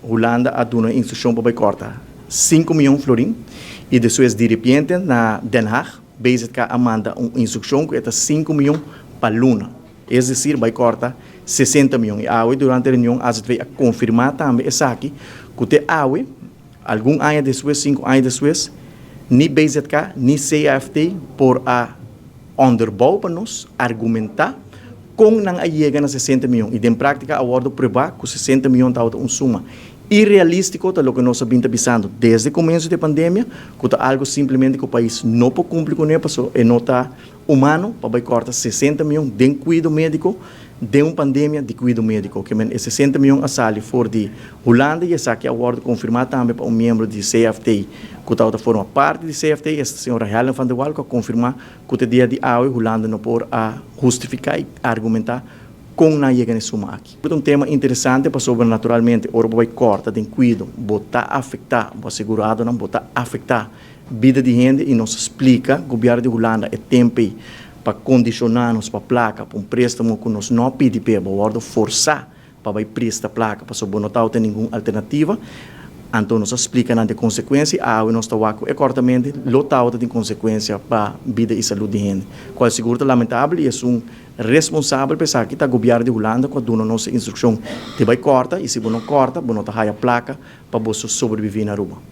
Hulanda a duna instrukshon pa kòrta 5 mion florin i despues di repente na Den Haag BZK a manda un instrukshon ku ta 5 mion pa luna. Es desir, bai kòrta 60 mion. I awe durante e reunion AZV a konfirmá tambe esaki, ku te awe, algun aña despues, 5 aña despues, ni BZK ni CAFT por a onderbouw pa nos, argumentá kon nan a yega na 60 mion. I den práktika a wòrdu probá ku 60 mion ta un suma irrealístiko, ta loke nos a bin ta bisando desde komienso di pandemia, ku ta algu simplemente ku e pais no por kumpli kuné, paso e no ta humano pa kòrta 60 mion di kuido médiko den un pandemia di kuido médiko. Ke men 60 mion a sali for di Hulanda i esaki a wòrdu konfirmá tambe pa un miembro di CFT, ku ta forma parti di CFT, e señora Helen van der Wal, ku a konfirmá ku te dia di awe Hulanda no por a hustifiká i argumentá kon nan a yega na e suma aki. Un tema interesante pasobra naturalmente ora bo kòrta den kuido, bo ta afektá, bo aseguradonan, bo ta afektá bida di hende i nos a splika gobièrnu di Hulanda e tempu pa kondishoná nos pa plaka, pa un préstamo ku nos no pidi p'e, bo wòrdu forsá pa bai presta plaka, pasobra bo no tin ningun alternativa. Anto nos a splika nan e konsekuensia, awe nos ta wak ku e kòrtamentu lo tin konsekuensia pa bida i salú di hende. Kual sigur ta lamentabel i esun responsabel pa esaki ta gobièrnu di Hulanda ku a duna nos instrukshon di bai kòrta i si bo no kòrta, bo no ta haya plaka pa bo sobreviví na Aruba.